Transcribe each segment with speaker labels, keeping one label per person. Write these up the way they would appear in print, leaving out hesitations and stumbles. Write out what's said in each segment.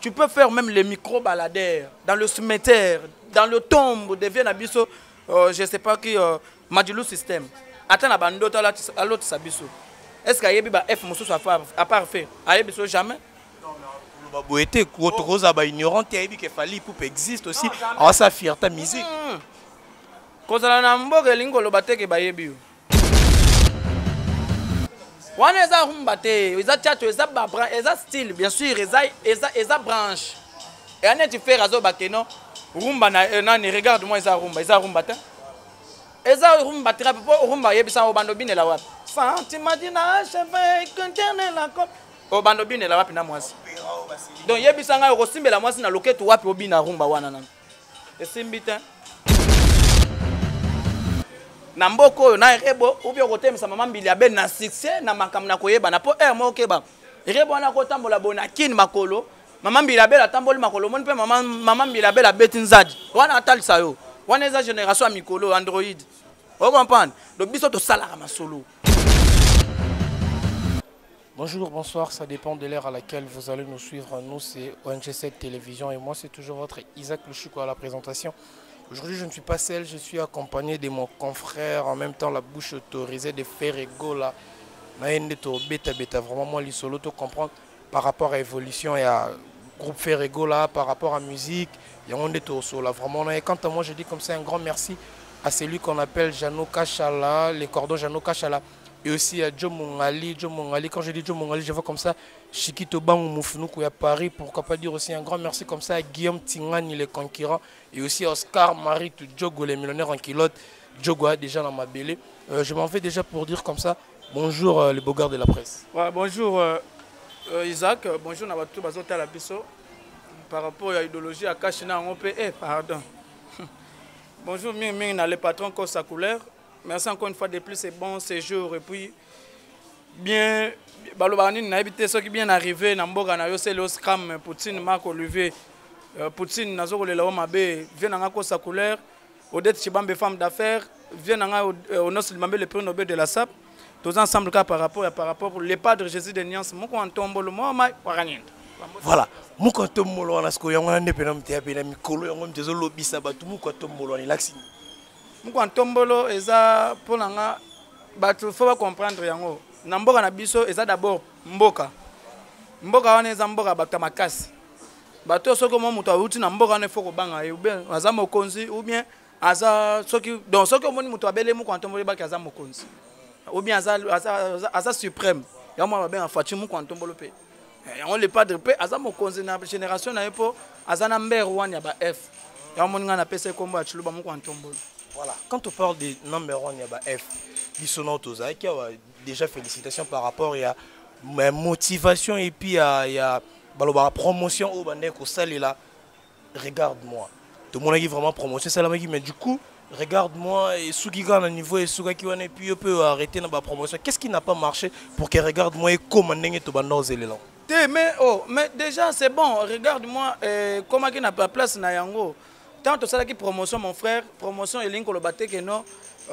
Speaker 1: Tu peux faire même les micro baladeurs dans le cimetière, dans le tombe de vieux na biso, je sais pas qui, Madilu système. Ata na bandoto alotisa biso. Est-ce que ayebi ba F mosusu à part fait? Ayebi so jamais.
Speaker 2: Koloba boye te, tokozala ba ignorant te, ayebi ke Fally Ipupa existe aussi, awasa fierté musique.
Speaker 1: Kozala na mboka elingi koloba te ke bayebi yo. Wana eza rumba te, eza tchacho, eza ba eza style bien sûr, eza branche. Et neti faire azo bakeno rumba na nani, regarde moi, eza rumba, eza rumba te. Eza rumba trap po rumba yebisa o bando binela wapi. Sentiment d'inachevé conterne la cop. O bando binela wapi na mwasi. Donc yebisa ngai okosimbela mwasi na loketo wapi obina rumba wana nani. Esimbi te. Na mboka oyo na rebo ou bien okotemisa mama Mbili abe na succès na makambo na koyebana po air moko keba. Rebo wana kotambola boye na Kin makolo. Mama Mbili abe atamboli makolo moni pe mama Mbili abe abeti nzadi. Wana atalisa yo. Wana eza génération ya mikolo Android. O comprendre? Donc biso tosalaka masolo.
Speaker 3: Bonjour, bonsoir, ça dépend de l'heure à laquelle vous allez nous suivre. Nous, c'est ONG7 Télévision et moi, c'est toujours votre Isaac Luchiko à la présentation. Aujourd'hui, je ne suis pas seul, je suis accompagné de mon confrère, en même temps la bouche autorisée de Ferre Gola. Beta beta, vraiment moi, l'isolo, tout comprendre par rapport à l'évolution et à groupe Ferre Gola, par rapport à musique, il y a un de là, vraiment. Et quant à moi, je dis comme ça un grand merci à celui qu'on appelle Jeannot Kachala, les cordons Jeannot Kachala. Et aussi à Joe Mongali, Joe Mongali. Quand je dis Joe Mongali, je vois comme ça Chiquito Bangou Moufounou à Paris. Pourquoi pas dire aussi un grand merci comme ça à Guillaume Tingani, le conquérant. Et aussi Oscar Marie Djogo, le millionnaire en culotte. Djogo a déjà dans ma belle. Je m'en vais déjà pour dire comme ça bonjour les beaux gars de la presse.
Speaker 1: Ouais, bonjour Isaac, bonjour Nabatou Bazota la biso. Par rapport à l'idéologie à Kachina, on peut. Eh, pardon. Bonjour Ming Ming, le patron Kosa Couleur. Merci encore une fois de plus, c'est bon séjour et puis bien baloba nini na habité ce qui bien arrivé na mboka na yo c'est le scam Poutine Marc Olivier Poutine nazo kolela o mabe vient na Kosa Couleur Odette Chibambe femme d'affaires vient na Onos Limambe le prix Nobel de la SAP tous ensemble cas par rapport les padres Jésus de Nuance moko ntombolo mo ma wakanyenda.
Speaker 2: Voilà, moko ntombolo wana sko yango na ndepe na mteya pe na mikolo yango mtezo lobisa batu moko ntombolo wana elaxi.
Speaker 1: Moko ntombolo eza pona nga batu faut ba comprendre yango. Na mboka na biso eza d'abord mboka. Mboka wana eza mboka bato ya makasi. Bato soki mo moto awuti na mboka wana faut kobanga ye ou bien aza mokonzi ou bien aza soki donc soki omoni moto abele moko ntombolo baki aza mokonzi. Ou bien aza suprême. Ya mwa babenga Fatima moko ntombolo pe. Yango le padre pe aza mokonzi na génération na ye po aza na mbere wana ya ba F. Ya moni nga na pesa kombo ya Tshiluba moko ntombolo.
Speaker 2: Voilà, quand on parle de number 1 ya ba F, biso tozalaki awa déjà félicitations par rapport ya motivation et puis ya baloba promotion oyo bande kosalela regarde-moi. Tout le monde a vraiment promotion salamaki mais du coup regarde-moi et soki kaka na niveau et soki wana et puis yo peut arrêter na ba promotion. Qu'est-ce qui n'a pas marché pour que regarde-moi et comment ndenge to banda ozelela?
Speaker 1: Te, mais oh, mais déjà c'est bon, regarde-moi comment qui n'a pas place na yango. Tant to sala ki promotion mon frère, promotion elingi koloba te que non,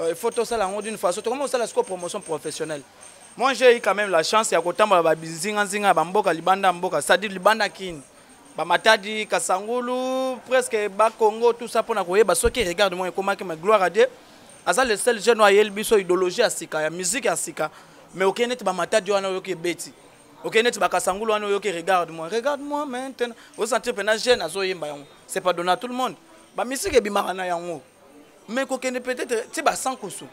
Speaker 1: il faut to sala yango d'une façon. Comment sala siko promotion professionnelle? Moi j'ai eu quand même la chance ya kotamba ba bizinga zinga ba mboka libanda mboka, c'est-à-dire libanda kin. Ba Matadi, Kasangulu, presque ba Congo tout ça pona koyeba soki regarde moi comment que ma gloire à Dieu. Aza le seul jeune ayel biso idéologie ya sika ya musique ya sika. Mais OK net ba Matadi wana oyoki beti. OK net ba Kasangulu wana oyoki regarde moi, regarde moi maintenant. Vous sentez pena jeune azo yemba yango. C'est pas donné à tout le monde. Ba musique ebimaka na yango. Mais kokende peut-être ti ba 100 kusu.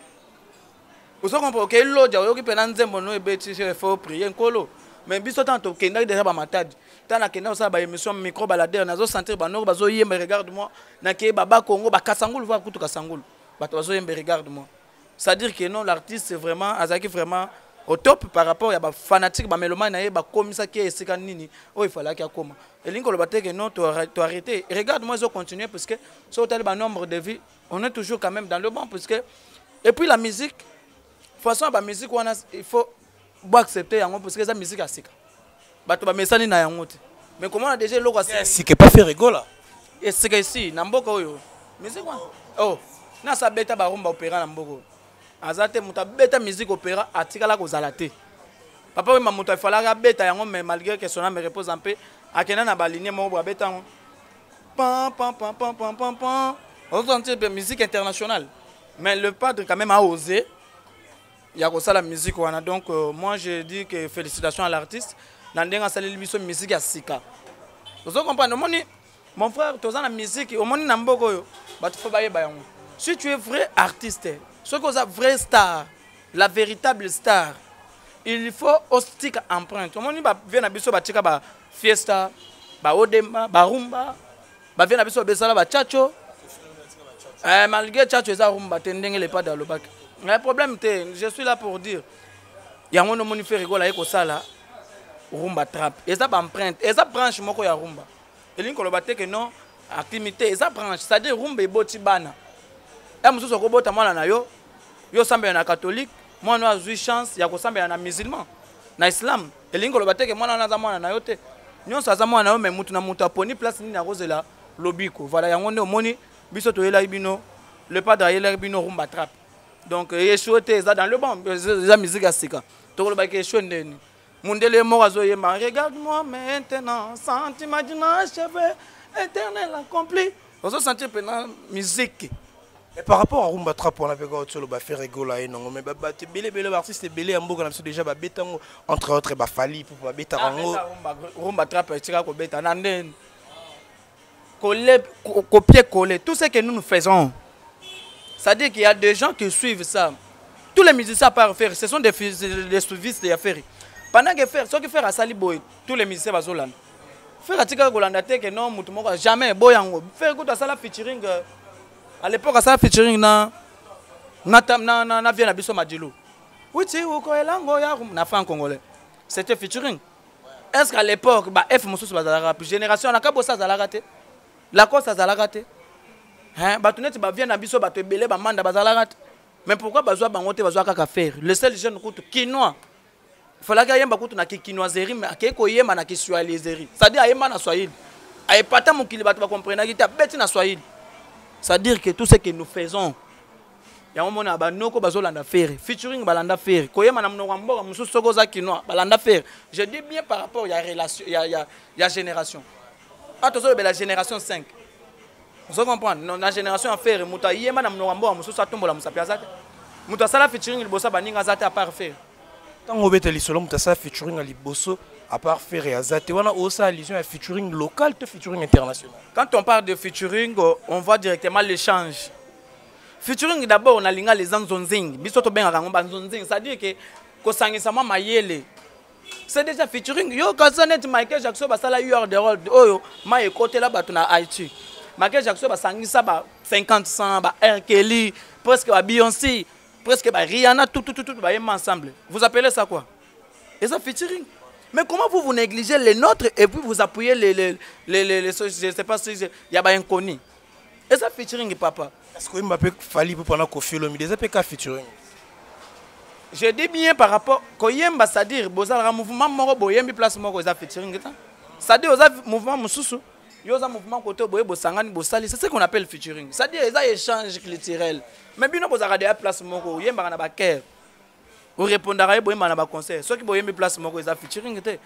Speaker 1: Ozo comprendre OK loja oyoki pena nzembo no ebeti il faut prier nkolo. Mais biso tant tokendaki déjà ba Matadi. Tant na kenda osala ba émission micro baladeur nazo sentir ba noko bazo yemba regarde moi na ke baba Congo ba Kasangulu va kutu Kasangulu. Bato bazo yemba regarde moi. C'est-à-dire que non l'artiste vraiment azaki vraiment au top par rapport ya ba fanatique ba mélomane na ye ba komisa ki esika nini oyo il fallait qu'il akoma. Elingi koloba te que non to arrêter. Regarde moi ils ont continué parce que so otali ba nombre de vues on est toujours quand même dans le bon puisque et puis la musique façon ba musique wana il faut bo accepter yango parce que ça musique ya sika. Bato ba mesani na yango te. Mais comment on a déjà eloko ya
Speaker 2: sika pas faire rigola.
Speaker 1: Esika ici na mboka oyo musique wana. Oh, na sa beta ba rumba opéra na mboka oyo. Aza te moto abeta musique opéra atikala kozala te. Papa Wemba moto afalaka abeta yango mais malgré que son âme repose en paix, Akenda na baligne moko boye, abeta yango pam pam pam pam pam pam pam, ozosentir mpe musique internationale. Mais le padre quand même a osé ya kosala musique wana. Donc moi je dis que félicitations à l'artiste na ndenge asaleli biso musique ya sika. Ozo comprendre? Omoni, mon frère, toza na musique, omoni, na mboka oyo bato fo bayeba yango. Si tu es vrai artiste, soki oza vrai star, la véritable star, il faut otika empreinte. Omoni, bavieux na biso batika ba fiesta, baodemba, barumba. Bavieux na biso babesala bachacho. Malgré chacho eza rumba te, ndenge le padre alobaki, mais problème te. Je suis là pour dire yango. Nomoni Ferre Gola ye kosala rumba trap, eza baempreinte, eza branche moko ya rumba. Elingi koloba te ke non, activité eza branche, c'est-à-dire rumba eboti bana ya mosusu. Okobota mwana na yo, yo osambela na catholique, mwana oyo azwi chance ya kosambela na musulman, na islam. Elingi koloba te ke mwana wana aza mwana na yo te. Nyonso aza mwana na yo, mais mutu na mutu aponi place nini akozela lobiko. Voilà, yango nde omoni biso toyelaki bino, le padre ayelaki bino rumba trap. Donc échoué te, eza dans le bon, eza musique ya sika. Tokolobaki échoué ndeni? Mundele moko azoyemba: "Regarde moi maintenant, sentiment d'inachevé, éternel accompli." Ozosentir mpena musique.
Speaker 2: Et par rapport à rumba trap wana mpe kaka toloba Ferre Gola ye nango, mais bato ebele ebele, baartiste ebele ya mboka na biso déjà babeta yango, entre autres baFally mpo babetaka yango.
Speaker 1: Rumba trap etika kobeta na ndeni? Coller, copier coller tout ce que nous nous faisons, c'est-à-dire qu'il y a des gens qui suivent ça. Tous les musiciens à part Ferre, ce sont des suivistes ya Ferre. Pendant que Ferre, soki Ferre asali boye, tous les musiciens bazolanda Ferre. Atikaka kolanda te ke non, motu moko jamais boyango. Ferre kutu asala featuring à l'époque, asala featuring na vieux na biso Madilu, witi uko elango ya na franc congolais. C'était featuring. Est ce qu'à l'époque ba F mosusu bazalaka? Génération na Kabosa azalaka te, Lacoste azalaka te, hein? Bato neti bavieux na biso, bato ebele, bamanda bazalaka te. Mais pourquoi bazwa bango te? Bazwa kaka Ferre, le seul jeune kutu kinois. Falaki ayemba kutu na kikinoiserie, mais akei koyemba na kiswahiliserie, c'est-à-dire ayemba na swahili, ayepata mokili, bato bakomprenaki te, abeti na swahili. C'est-à-dire que tout ce que nous faisons, yango mona banoko bazolanda Ferre, featuring balanda Ferre, koyemba na monoko ya mboka mosusu. Soki oza kinois, balanda Ferre. Je dis bien par rapport ya relation ya génération a tozolobela, génération 5. Ozo comprendre? Non, na génération ya Ferre, moto ayemba na monoko ya mboka mosusu atombola mosapi aza te. Moto asala featuring liboso ya baninga aza te à part Ferre.
Speaker 2: Ntango obeta lisolo, moto asala featuring ya liboso à part Ferre aza te wana, osala allusion ya featuring local to featuring international?
Speaker 1: Quand on parle de featuring, on voit directement l'échange. Featuring d'abord nalinga les nzonzing, biso tobengaka yango banzonzing, c'est-à-dire que kosangisa mwa mayele, c'est déjà featuring. Yo kasa neti Michael Jackson basala You Are the World oyo mai ekotela bato na Haïti. Michael Jackson basangisa ba 50 Cent, ba R. Kelly, presque ba Beyoncé, presque ba Rihanna, tout tout tout, tout bayemba ensemble. Vous appelez ça quoi? Eza featuring. Mais comment vous, vous négligez les nôtres et puis vous appuyez les, je sais pas si il y a ba inconnu? Eza featuring, papa.
Speaker 2: Est-ce que oyemba mpe Fally mpo mpona Koffi Olomide, eza mpe ka featuring?
Speaker 1: Je dis bien par rapport koyemba, c'est-à-dire bozalaka mouvement moko, boyembi place moko, eza featuring ta. C'est-à-dire oza mouvement mosusu, yo oza mouvement kote boye, bosangani, bosali, c'est ce qu'on appelle featuring. C'est-à-dire eza échange culturel. Mais bino bozalaka deya place moko, oyembaka na bakere, orépondaka ye, boyembaka na baconcert. Soki boyembi place moko, eza featuring te.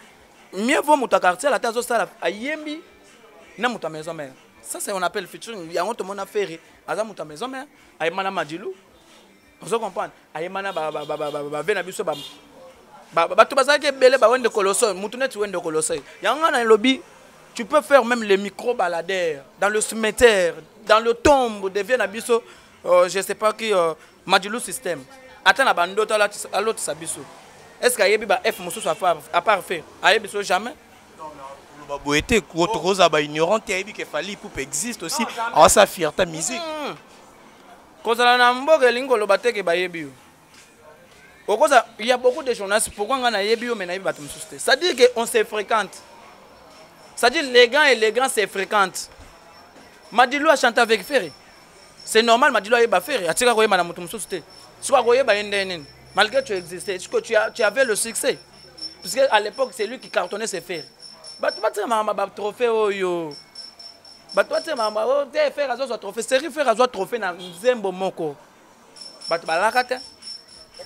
Speaker 1: Mieux vaut moto ya quartier ata azosala, ayembi na moto ya maison mère, ça c'est on appelle featuring. Yango tomona Ferre aza moto ya maison mère, ayemba na Madilu. Ozo comprendre? Ayemba na bavieux na biso, bato bazalaki ebele, bawende koloso, mutu neti Wende Koloso. Yango nga na elobi, tu peux faire même les micro baladeurs dans le cimetière, dans le tombe de vieux na biso, je sais pas qui, Madilu Système, ata na bandoto alotisa biso. Est ce que ayebi ba F mosusu à part Ferre? Ayebi so jamais.
Speaker 2: Koloba boye te, tokozala baignorant te. Ayebi ke Fally Ipupa existe aussi, awasa fierté musique.
Speaker 1: Kozala na mboka elingi koloba te ke bayebi yo. Okoza, il y a beaucoup de journalistes. Pourquoi nga nayebi yo, mais nayebi bato mosusu te? C'est à dire que on se fréquente, c'est à dire les grands et les grands se fréquentent. Madilu a chanté avec Ferre, c'est normal. Madilu ayeba Ferre, atika koyeba na moto mosusu te. Soki akoyeba ye nde nini? Malgré tu existais, que tu avais le succès, puisque à l'époque c'est lui qui cartonnait ses Ferre. Bato batika makambo batrophée oyo, bato batika makambo oyo te. Ferre azozwa trophée série, Ferre azwa trophée na nzembo moko, bato balaka te.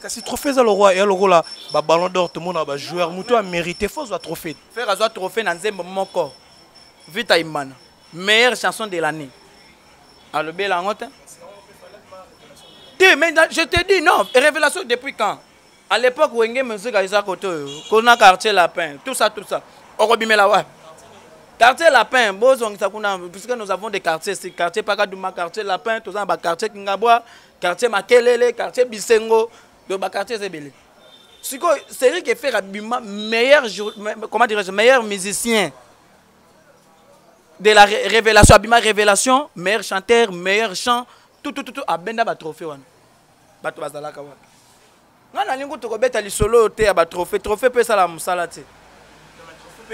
Speaker 2: Kasi trophée eza lokwa ya lokola ba Ballon d'Or, tomona ba joueur, moto a mérité faut azwa trophée.
Speaker 1: Ferre azwa trophée na nzembo moko, Vita Imana, meilleure chanson de l'année. Alobela yango te te. Mais je te dis, non, révélation depuis quand? À l'époque, Wenge Musique eza kote oyo kona Quartier Lapin, tout ça, tout ça. Okobimela wapi? Quartier Lapin, bozongisa kuna, puisque nous avons des quartiers: quartier Pakaduma, quartier Lapin, toza na baquartier Kingabwa, quartier Makelele, quartier Bisengo. Donc baquartier eza ebele. Sikoyo série ke Ferre abima meilleur, comment dirais-je, meilleur musicien de la révélation, abima révélation, meilleur chanteur, meilleur chant, tout, tout, tout, tout. Abenda batrophée wana, bato bazalaka wapi? Ngai nalingi tokobeta lisolo oyo te ya batrophée. Trophée mpe esala mosala te.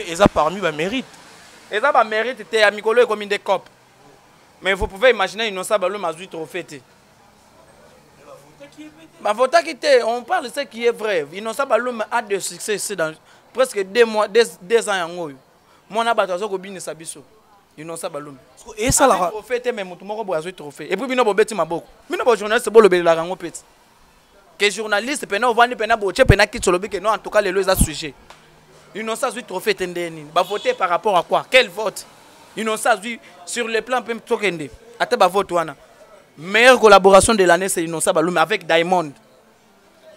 Speaker 2: Eza parmi bamérite.
Speaker 1: Eza bamérite te. Ya mikolo ekomi nde cope. Mais vous pouvez imaginer, Innocent Balume azwi trophée te, bavotaki te. On parle ce qui est vrai. Innocent Balume a de succès ici dans presque 2 mois, 2 ans. Yango oyo mwana bato aza kobinisa biso, Innocent Balume.
Speaker 2: Esalaka
Speaker 1: trophée te, mais motu moko boye azwi trophée et puis bino bobeti maboko. Bino bajournaliste bolobelelaka yango peti ke journaliste pena ovandi pena botie pena kiti, olobi ke non, en tout cas lelo eza sujet. Innocent azwi trophée te, nde nini? Bavote par rapport à quoi? Quel vote Innocent azwi sur le plan mpe tokende ata bavote wana? Meilleure collaboration de l'année, c'est Innocent Balume avec Diamond.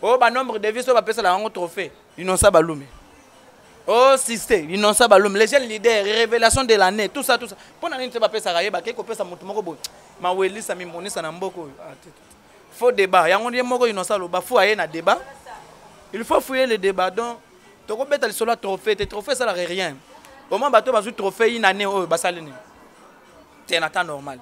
Speaker 1: Oyo banombre de vues oyo bapesala yango trophée, Innocent Balume. Oh, sister Innocent Balume, les jeunes leaders, révélation de l'année, tout ça, tout ça. Mpo na nini te bapesaka ye? Bakei kopesa motu moko boye, mawelisa mimonisa na mboka oyo. Ah, te, te. Faux débat yango ye moko Innocent aloba fo aye na débat. Il faut fouiller le débat. Donc tokobeta lisolo ya trophée te. Trophée esalaka rien. Au moins bato bazwi trophée une année oyo basali nini te na temps normal?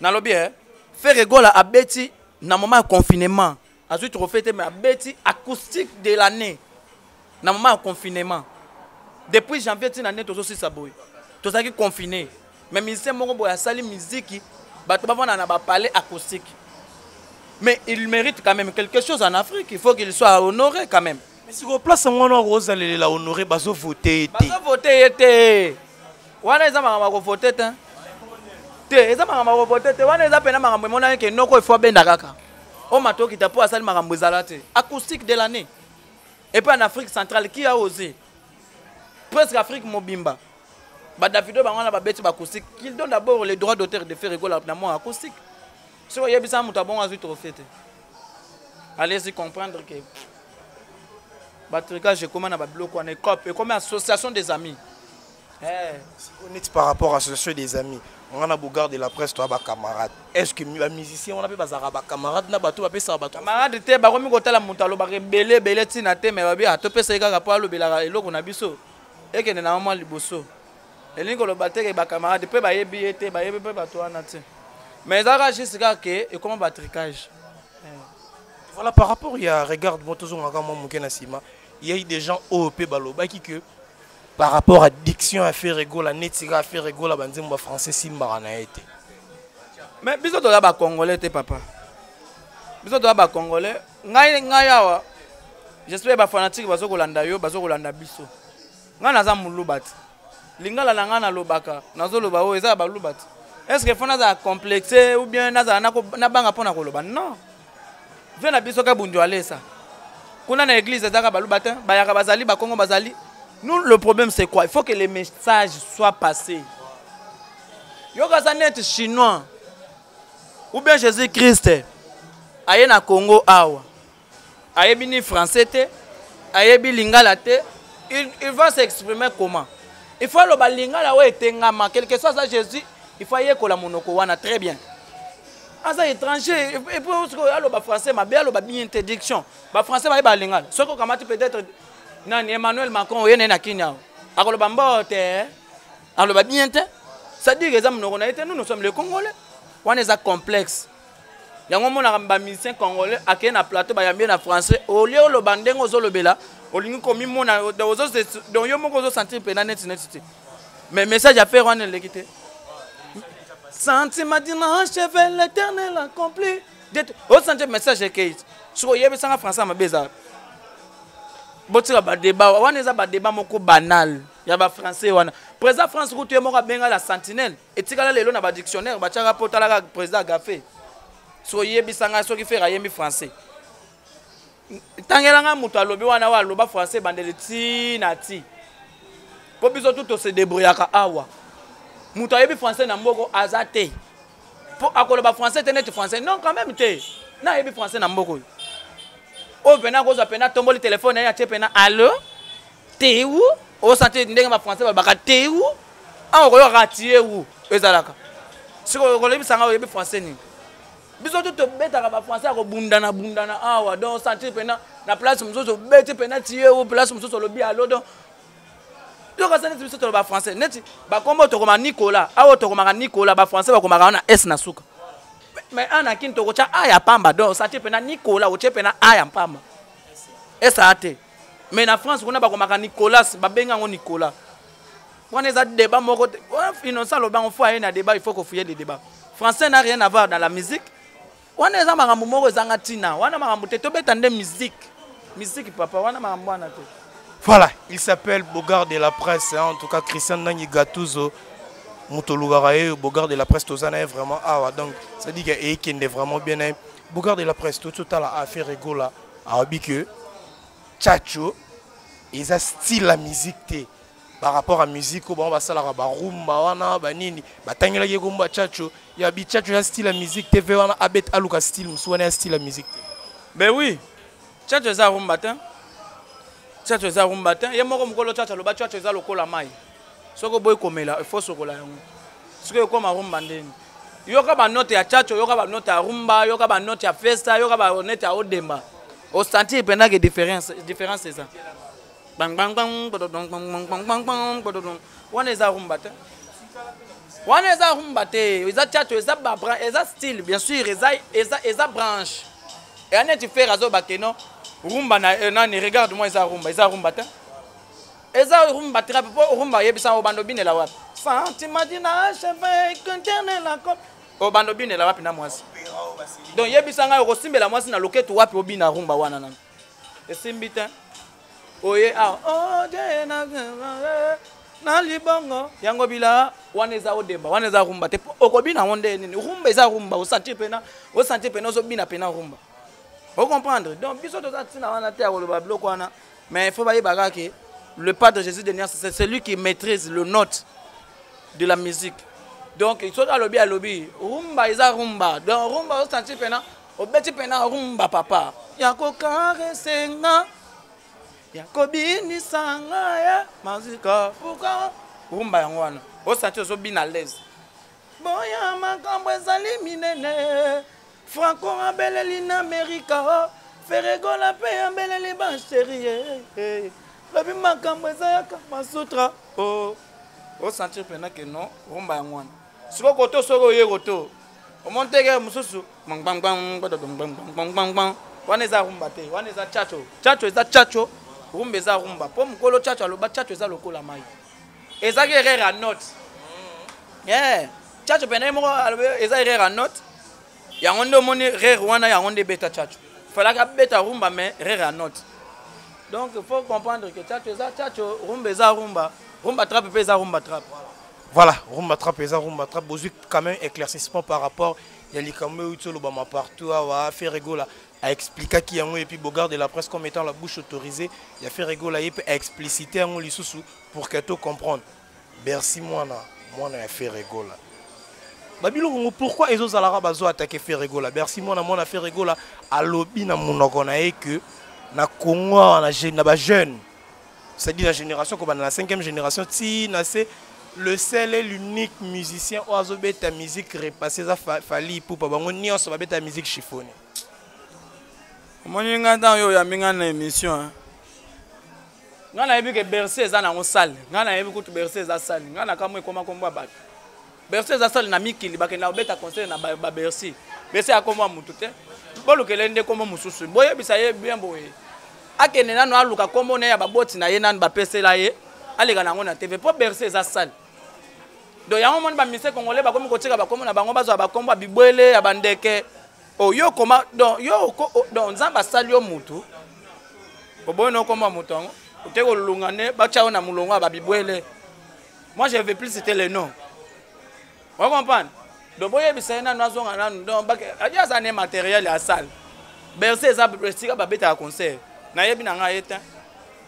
Speaker 1: Nalobi e Ferre Gola abeti na moment ya confinement, azwi trophée te, mais abeti acoustique de l'année na moment ya confinement. Depuis janvier ntina nde tozosisa boye, tozalaki confiné, mais musicien moko boye asali miziki, bato bavanda na bapalais, acoustique. Mais il mérite quand même quelque chose en Afrique, il faut qu'il soit honoré quand même.
Speaker 2: Mais sikoyo place yango wana kozalelela honoré, bazovote ye te.
Speaker 1: Bazovote ye te. Wana eza makambo ya kovote te te, eza makambo ya kovote te. Wana eza pena makambo emonani ke noko ifo abenda kaka o matokita mpo asali makambo ezala te. Acoustique de l'année, et puis en Afrique centrale, qui a osé? Presque Afrique mobimba, badavido bango wana babeti bacoustique. Qu'il donne d'abord les droits d'auteur de Ferre Gola na mwa acoustique. Soki oyebisa moto abongo azwi trophée te, allez-y comprendre que batricage ekóma na babiloko wana. Ecop ekómi association des amis, eh.
Speaker 2: Neti par rapport à association des amis, nga na Bogard de la presse, toya bacamarade. Est ce que bamusicien wana mpe bazalaka bacamarade na bato bapesaka bato?
Speaker 1: Camarade te. Bakomi kotala moto alobaka ebele ebele ntina te, me babi atopesa ye kaka mpo alobelaka eloko na biso ekende na mwa liboso. Elingi koloba te ke bacamarade mpe bayebi ye te, bayebi mpe bato wana te, mais ezalaka juste kaka ke ekoma batricage.
Speaker 2: Voilà, par rapport ya regarde moi, tozongaka mwa moke na nsima. Il y a eu des gens oyo mpe balobaki que par rapport à diction ya Ferre Gola, neti kaka Ferre Gola, banzembo ya français simbaka na ye te.
Speaker 1: Mais biso toza bacongolais te, papa. Biso toza bacongolais. Ngai awa, j'espère bafanatique bazokolanda yo, bazokolanda biso. Ngai naza moluba te. Lingala na ngai nalobaka, nazoloba oyo eza ya baluba te. Est ce que faut nazala complexe ou bien nazala nabanga mpo na koloba? Non, vie na biso ka bundu alesa kuna na église ezaka baluba te, bayaka bazali bakongo bazali. Nous, le problème, c'est quoi? Il faut que les messages soient passés. Yoka, aza neti Chinois ou bien Jésus Christ aye na Congo awa, ayebi ni français te, ayebi lingala te. Il va s'exprimer comment? Il faut aloba lingala oyo etengama. Quelque soit aza Jésus, il faut ayekola monoko wana très bien. Aza étranger et puis aloba français mabe, aloba bien interdiction. Bafrançais bayeba lingala. Soki okamati peut-être nani, Emmanuel Macron, oye naye na Kini awa, akoloba mbote, aloba bien te, c'est-à-dire eza monoko na ye te. Nous, nous sommes les Congolais. Wana eza complexe. Yango omonaka bamusicien congolais akei na plateau, bayambi ye na français. Olie oloba ndenge ozolobela, olingi komimona, donc yo moko ozosentir mpena neti neti te. Mais message ya Ferre wana eleki te. Sentiment d'inachevé, l'Éternel accompli. Osentir message ekei. Soki oyebisanga français ya mabe eza, botika badébat wana. Eza badébat moko banal ya bafrançais wana. Président France kutu ye moko abenga la sentinelle, etikala lelo na badictionnaire batiaka mpo talaka président agafe. Soki oyebisa ngai soki Ferre ayembi français, tangela ngai moto alobi wana oyo aloba français ebandeli ti na ti, mpo biso tu tose débrouillaka awa. Moto ayebi français na mboko aza te, mpo akoloba français te neti français non quand même te. Na ayebi français na mboka oyo, oyo mpena akozwa mpena atomboli telefone na ye, atie mpena allo teu, osanti ndenge bafrançais balobaka teu awa, okoyokaka tieu ezalaka. Sikoyo okolebisa ngai oyebi français nini? Biso tu tobetaka bafrançais ya kobundana bundana awa. Donc osentir mpena na place mosusu obeti mpena tieu, place mosusu olobi allo. Donc yokasa neti biso toloba français neti bakombo tokoma Nicolas awa, tokomaka Nicolas, bafrançais bakomaka wana s na suka, mais ana kini tokotya a ya pamba. Donc osentir mpena Nicolas, otie mpena a ya pamba, esa te. Mais na France kuna bakomaka Nicolas, babengi yango Nicolas. Wana eza débat moko te. Innocent alobi yango, fo aye na débat, il faut kofouiller le débat. Français n'a rien à voir dans la musique. Wana eza makambo moko ezanga ntina, wana makambo te. Tobeta nde musique, musique papa, wana makambo wana te.
Speaker 2: Voilà, il s'appelle Bogard de la presse, hein. En tout cas, Christian Nangi Gattuso, moto olukaka ye, Bogard de la presse, toza na ye vraiment awa. Donc, ça dit que ekende vraiment bien. Hein. Bogard de la presse, tout totala affaire Gola, alobi que Tchatcho, eza style la musique te par rapport à musique oyo bango basalaka, barumba wana banini batangelaki ye kombo ya Tchatcho. Ya bi Tchatcho ya style ya musique te ve wana abet aluka style mosusu, wana ya style ya musique te.
Speaker 1: Ben oui, Tchatcho eza rumba te, Tchatcho eza rumba te. Ye moko mokolo Tchatcho aloba Tchatcho eza lokola mai, soki oboyi komela, ifo sokola yango. Soki ekóma rumba ndeni? Yoka banote ya Tchatcho, yoka banote ya rumba, yoka banote ya festa, yoka banote ya odemba, osentir mpenza ke différence, différence eza wana. Eza rumba te wana, eza rumba te, eza Tchatcho, eza ba eza style bien sûr, eza branche eya neti Ferre azobake no rumba na eh, nani. Regarde moi, eza rumba, eza rumba te, eza rumba trap. Mpo rumba oyebisa obanda obinela wapi? Sentiment d'inachevé conterne la cop, obanda obinela wapi na mwasi? Donc yebisa ngai, okosimbela mwasi na loketu wapi obina rumba wana? Nano esimbi te. Oye awa oje na libongo yango bila wana eza odemba, wana eza rumba te. Okobina yango nde nini? Rumba eza rumba, osentir pena, osentir pena ozobina pena rumba, ocomprendre. Donc biso toza ntina wana te ya koloba biloko wana, mais il faut bayeba kaka ke le Padre Jésus de Nias, c'est celui qui maîtrise le note de la musique. Donc soki alobi, alobi rumba eza rumba. Donc rumba osentir pena obeti pena rumba papa, ya kokarese nga, ya kobinisa nga ya mazika. Pourquoi rumba yango wana osentir ozobina à l'aise? Boya makambo ezali minene. Franco abeleli na Amerika, Ferre Gola mpe abeleli bachérie, lobi makambo eza yaka masutra. Osentir mpena ke non, rumba yango wana. Sikoyo koto, soki oye koto, omoni teke mosusu wana eza rumba te, wana eza Tchatcho. Tchatcho eza Tchatcho, rumba eza rumba. Mpo mokolo Tchatcho aloba Tchatcho eza lokola mai, ezaki erreur ya note. Yeah. Tchatcho pene ye moko alobi eza erreur ya note. Yango nde omoni erreur wana, yango nde ebeta Tchatcho. Falaki abeta rumba, mais erreur ya note. Donc il faut comprendre que Tchatcho eza Tchatcho, rumba eza rumba, rumba trap mpe eza rumba trap.
Speaker 2: Voilà, rumba trap eza rumba trap. Bozwi quand même éclaircissement par rapport ya likambo euti olobama partout awa. Ferre Gola aexplikaki yango, et puis Bogard de la presse, comme étant la bouche autorisée ya Ferre Gola, ye mpe aexplicité yango lisusu pour que to comprendre. Bercy mwana mwana ya Ferre Gola, babiloko ngo pourquoi ezozalaka bazo attaquer Ferre Gola? Bercy mwana mwana Ferre Gola alobi na monoko na ye que na Congo awa, na bajeune, c'est-à-dire la génération kobanda na cinquième génération ti na se, le seul et l'unique musicien oyo azobeta musique repassé eza Fally Ipupa. Bango nyonso babeta musique chiffonné.
Speaker 1: Omoni nga, ntango oyo oyambi nga na émission, ngai nayebi ke Bercy eza nango sale. Ngai nayebi kutu Bercy eza sale. Ngai nakamwa ekoma kombo ya bato. Bercy eza sale na mikili, bakenda kobeta concert na babercy. Bercy akombo ya motu te, bolukele nde kombo mosusu. Boyebisa ye bien boye, akende nano aluka kombo na ye ya baboti na ye, nano bapesela ye, aleka nango na TV, mpo Bercy eza sale. Donc yango moni bamusiciens congolais bakomi kotika bakombo na bango, bazwa bakombo ya bibwele, ya bandeke. Oyo koma donc yo, donc Nzambe asali yo mutu, oboyi na okoma moto yango, ote kolunga nde batya yo na molongo ya babibwele. Moi, je vais plus citer le nom, o comprendre. Donc boyebisa ye nanu azonga nanu. Donc adi aza ne matériel ya salle. Bercy eza esika babetaka concert. Nayebi na ngai ye te.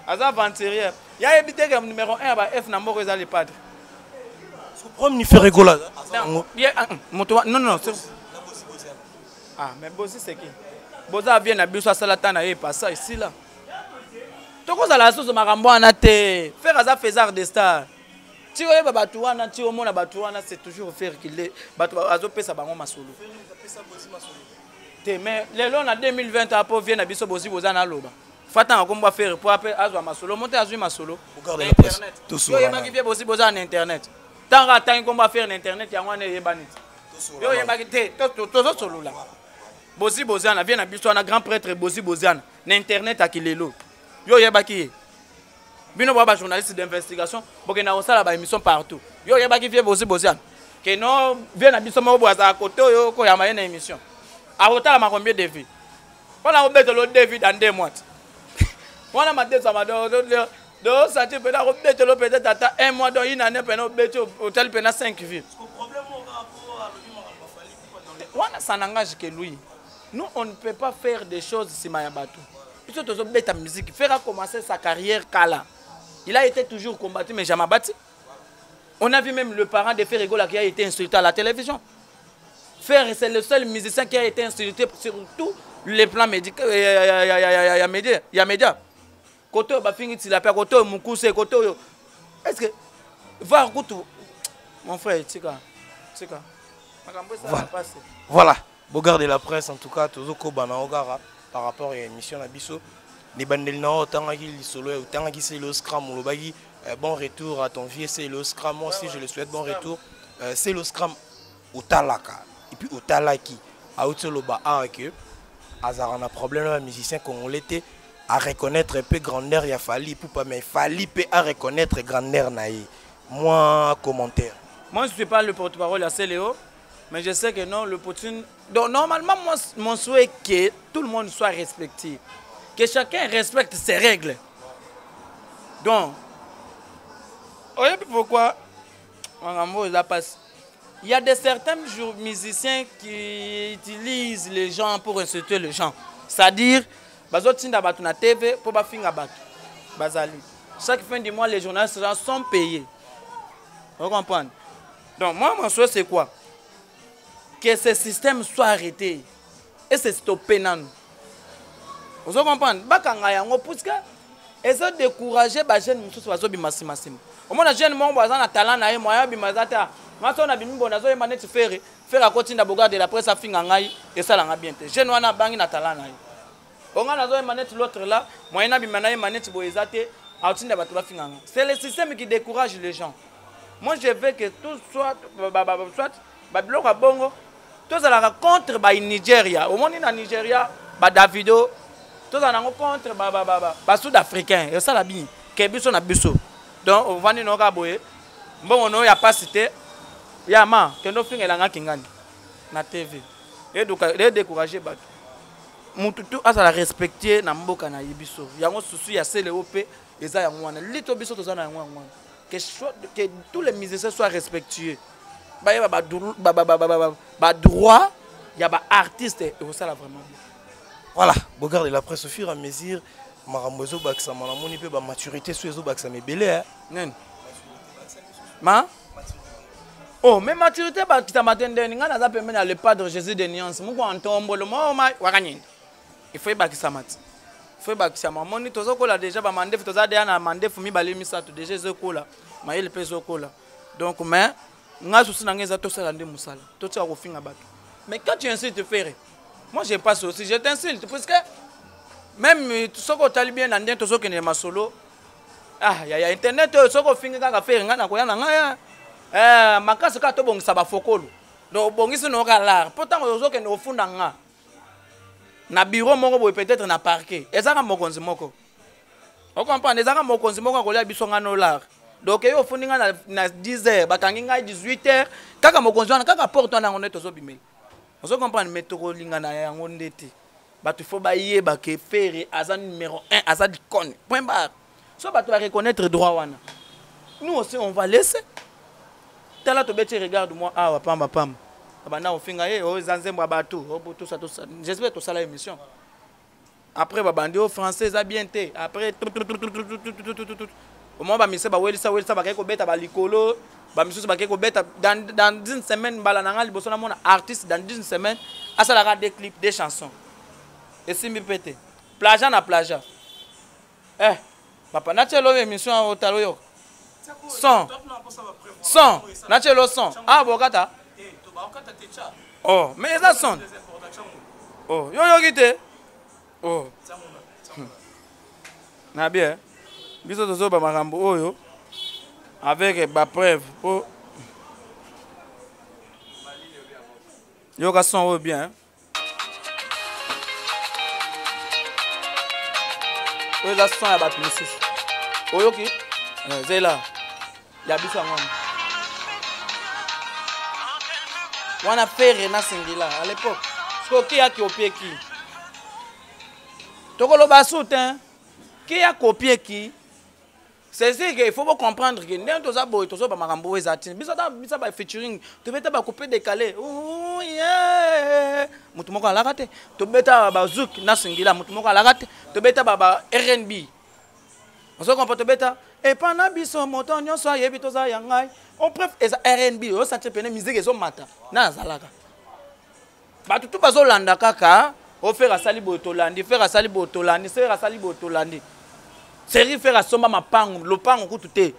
Speaker 1: Aza aventurier. Ya yebi te ke numéro 1 ya ba F na mboka eza le padre.
Speaker 2: Problème ni Ferre Gola.
Speaker 1: Ah, moto non non. Ah mais bosi c'est qui? Boza vie na biso asala ta na ye passa esila. Tokozala susu makambo wana te. Ferre aza faisard de star. Ti oyeba bato wana, ti omona bato wana, c'est toujours Ferre qui le bato azopesa bango masolo. Te mais lelo na 2020 apo vie na biso bosi boza na loba. Fatanga kombo Ferre po ape azwa masolo, monte azwi masolo. Yo oyebaki vie bosi boza na internet. Tanga atangi kombo Ferre na internet yango wana eyebani te. Yo oyebaki te, tozosolola. Bosi boziana vie na biso wana grand prêtre bosi boziana na internet akilelo. Yo oyebaki ye. Bino ba journaliste d'investigation bokenda kosala ba émission partout. Yo oyebaki vie bosi boziana. Ke non vie na biso moko boye azala kote oyo koyamba ye na émission. Akotalama combien de vues? Wana kobetela deux vues dans 2 mois. Wana madeso ma do sati pena kobetela peut-être ata 1 mois donc une année pena obeti otali pena 5 vues. Wana ça n'engage que lui. Nous on ne peut pas faire des choses sima ya bato. Biso tozobeta musique. Ferre a commencé sa carrière kala. Il a été toujours combattu mais jamais battu. On a vu même le parent de Ferre Gola qui a été insulté à la télévision. Ferre, c'est le seul musicien qui a été insulté sur tous les plans médicaux. Il y a média, il y a média. Côté bafingi tilapia, côté mukuse, côté est-ce que va kutu mon frère tika tika. Makambo ça
Speaker 2: Voilà.
Speaker 1: passe.
Speaker 2: Voilà. Bogard de la presse en tout cas tozoko bana ogara par rapport à l'émission na biso. Les bandel na otangaki lisolo, otangaki c'est le scram olobaki bon retour à ton vieux c'est le scram. Moi aussi je le souhaite bon retour. C'est le scram otalaka et puis otalaki autoloba a que azara na problème na musicien congolais te à reconnaître un peu grandeur ya Fally Ipupa mais Fally peut à reconnaître grandeur na ye. Moi commentaire.
Speaker 1: Moi je suis pas le porte-parole à Céléo, mais je sais que non le Poutine. Donc normalement moi mon souhait est que tout le monde soit respecté, que chacun respecte ses règles. Donc oyebi pourquoi makambo la passe. Il y a de certains musiciens qui utilisent les gens pour insulter les gens. C'est-à-dire, bazotinda bato na TV pour bafinga bato. Bazali. Chaque fin du mois, les journalistes sont payés. Vous comprenez? Donc moi, mon souhait, c'est quoi? Que ce système soit arrêté. Et c'est stoppé nan. Vous comprenez? Bakanga yango, puisque ils ont découragé ba jeune mosusu bazobima nsima nsima. Omona jeune moko boye aza na talent na ye, moyen abima aza te. Nga so na bimi boye, nazoyemba neti Ferre, Ferre akotinda Bogard de la presse afinga ngai, esalanga bien te. Jeune wana abangi na talent na ye. Onga nazoyemba neti l'autre là, moyen abima na yemba neti boye eza te, akotinda bato bafinga ngai. C'est le système qui décourage les gens. Moi je veux que tout soit, ba, ba, ba, soit, ba biloko ya bongo, tozalaka contre ba Nigeria. Omoni na Nigeria, ba Davido, tozala nango contre ba, ba, ba, ba, ba Sud-Africain. Esala bien, ke biso na biso. Donc ovandi na oka boye, mbongo no ya pasi te, ya ma, kendo fingela nga kingani na TV. Eduka, e décourager bato. Mutu tu azala respecter na mboka na ye biso. Yango susu ya Céléo pe eza yango wana. Lito biso toza na yango wana. Que soit, que tous les musiciens soient respectueux. Ba yeba ba dru-, ba, ba, ba, ba, ba, ba, ba droit, ya ba artiste et ça la vraiment bien.
Speaker 2: Voilà, Bogard de la presse au fur et à mesure, makambo ezo bakisa mana moni pe ba maturité so ezo bakisa mebele, hein.
Speaker 1: Nani? Ma? Oh, mais maturité ba kita matende nga naza pembeni ya le Padre Jésus de Nuance. Muko antombolo mo ma wakanyinda. Il faut bakisa mati. Il faut bakisa mamoni tozokola déjà ba mandefu toza déjà na mandefu mibale misato déjà ezokola. Mayele pe ezokola. Donc mais nga susu na ngeza tosala nde musala. Totia kofinga bato. Mais quand tu insultes Ferre, moi je passe aussi, je t'insulte puisque même soko otali bien na ndenge tozokende masolo. Ah, ya, ya internet oyo soko ofingi kaka Ferre nga nakoya na ngai, ah. Makasi kaka tobongisa bafokolo. Donc obongisi na oka lar. Po ntango ozokende kofunda nga na bureau moko boye peut-être na parquet. Ezaka mokonzi moko. O comprendre, ezaka mokonzi moko akolia biso nga no lar. Donc yo ofundi nga na 10 heures, bakangi ngai 18 heures, kaka mokonzi wana kaka porte wana yango nde tozobimela. Ozo comprendre, mais tokolinga na yango nde te. Bato faut bayeba ke Ferre aza numéro 1, aza l'icône. Point barre. So bato ba reconnaître droit wana. Nous aussi on va laisser. Tala tobeti regarde moi awa pamba pamba. Babanda kofinga ye, oyo eza nzembo ya bato, tout ça, tout ça. J'espère tosala émission. Après babandi o français eza bien te. Après au moins bamise bawelisa welisa, bakei kobeta balikolo, bamisusu bakei kobeta dans une semaine. Mbala na nga liboso namona artiste dans une semaine asalaka deux clips, deux chansons, esimbi mpe te. Plagiat na plagiat. Eh papa, natielo émission awa, otala, oyoka son son, natielo son. Ah, bokata. Oh, mais eza son. Oh, yo yoki te. Oh, na bien, biso tozoba makambo oyo avec bapreuve po yoka son oyo bien. Oyo eza son ya bato mosusu, oyoki zela ya biso yango wana wana. Ferre na Singila à l'époque, sikoyo ki aki opieki, tokoloba su te ki akopie ki. C'est sûr que il faut comprendre que ndenge toza boye, tozoba makambo oyo eza ntina. Biso ata biso ba featuring, tobeta bacoupe décalé, motu moko alaka te. Tobeta bazouk na Singila, motu moko alaka te. Tobeta ba R&B, ozo comprendre? Tobeta epa na biso, moto nyonso ayebi toza ya ngai. O bref, eza R&B, osentir pene musique ezomata na azalaka, bato tu bazolanda kaka. O Ferre asali boye, tolandi. Ferre asali boye, tolandi. Ferre asali boye, tolandi. Série Ferre asomba mapango, lopango kutu te.